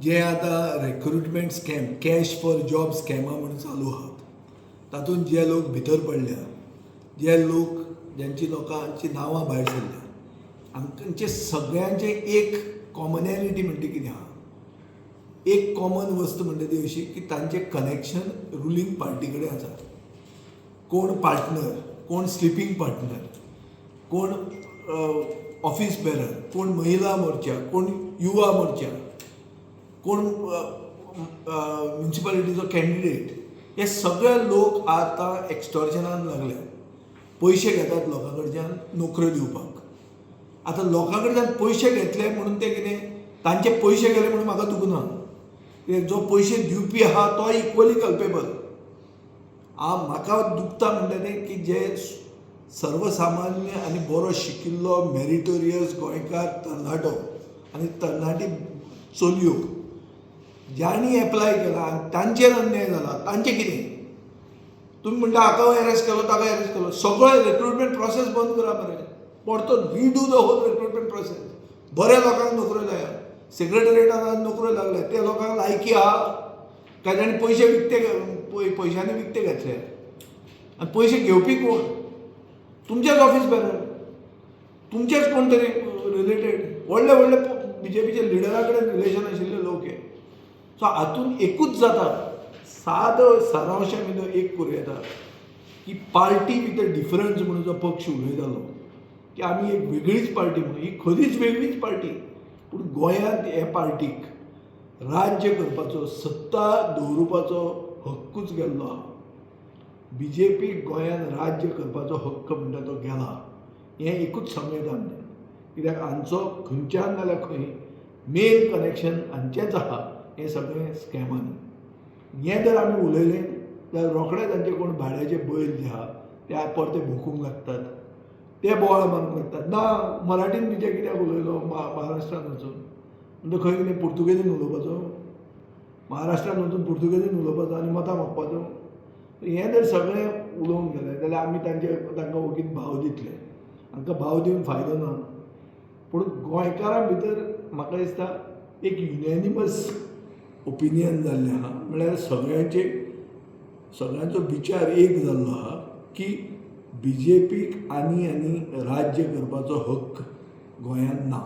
जे आतां recruitment scam, cash for job स्कॅमां म्हणून चालू आहात, तातूंत जे लोक भितर पडल्या, जे लोक ज्यांची लोकांची नांवां भायर सरल्या, हांचे सगळ्यांचे एक कॉमनॅलिटी म्हणटा कितें आहा, एक कॉमन वस्त म्हणटा ती अशी की तांचें कनेक्शन रुलींग पार्टी कडेन आसा. कोण पार्टनर, कोण स्लिपींग पार्टनर, कोण ऑफिस बेरर, कोण महिला मोर्चा, कोण युवा मोर्चा, कोण म्युनिसिपालिटीचो कॅन्डिडेट, हे सगळे लोक आतां एक्स्टॉर्शनान लागल्या. पयशे घेतात लोकां कडच्यान नोकऱ्यो दिवपाक. आतां लोकां कडच्यान पयशे घेतले म्हणून ते कितें, तांचे पयशे गेले म्हणून म्हाका दुखना, कित्याक जो पयशे दिवपी आहा तो इक्वली कल्पेबल. म्हाका दुखता म्हणटा तें की जे सर्वसामान्य आनी बरो शिकिल्लो मेरिटोरियस गोंयकार तरणाटो आनी तरणाटी चलयो ज्यांनी एप्लाय केला आनी तांचेर अन्याय जाला, तांचें कितें? तुमी म्हणटा हाका अरेस्ट केलो, ताका अरेस्ट केलो. सगळो रिक्रुटमेंट प्रोसेस बंद करा मरे, परतो redo the whole recruitment process. बऱ्या लोकांक नोकऱ्यो लाया. सेक्रेटरिएटान नोकऱ्यो लागल्या ते लोकांक लायकी आहा काय जाणी पयशे विकते, पयशांनी विकते घेतले? आनी पयशे घेवपी कोण? तुमचेच ऑफिस बेरर, तुमचेच कोण तरी रिलेटेड, व्हडले व्हडले बीजेपीचे लिडरा कडेन रिलेशन आशिल्ले लोक हे. सो हातून एकूच जाता, सादो सारांश आमी तो एक करूं येता की पार्टी विथ अ डिफरन्स म्हणून जो पक्ष उलयतालो की आमी एक वेगळीच पार्टी म्हणून, ही खरीच वेगळीच पार्टी. पूण गोंयांत हे पार्टीक राज्य करपाचो, सत्ता दवरुपाचो हक्कूच गेल्लो आहा. बीजेपी गोंयांत राज्य करपाचो हक्क म्हणटा तो गेला, हें एकूच सांगूं येता आमच्यान, कित्याक हांचो खंयच्यान नाजाल्यार खंय मेन कनेक्शन हांचेंच आहा हें सगळें स्कॅमांनी. हें जर आमी उलयलें जाल्यार रोखडे तांचे कोण भाड्याचे बैल जे आहा ते परते भोंकूंक लागतात, ते बोवाळ मारूंक लागतात, ना मराठीन बीजे कित्याक उलयलो महाराष्ट्रान वचून? म्हणटा खंय कितें पुर्तुगेजीन उलोवपाचो? महाराष्ट्रान वचून पुर्तुगेजीन उलोवपाचो आनी मतां मागपाचो? हें जर सगळें उलोवंक गेलें जाल्यार आमी तांचे तांकां ओगीच भाव दितले. हांकां भाव दिवन फायदो ना. पूण गोंयकारां भितर म्हाका दिसता एक युनॅनिमस ओपिनियन जाल्लें आहा, म्हळ्यार सगळ्यांचे सगळ्यांचो विचार एक जाल्लो आहा की बीजेपीक आनी आनी राज्य करपाचो हक्क गोंयांत ना.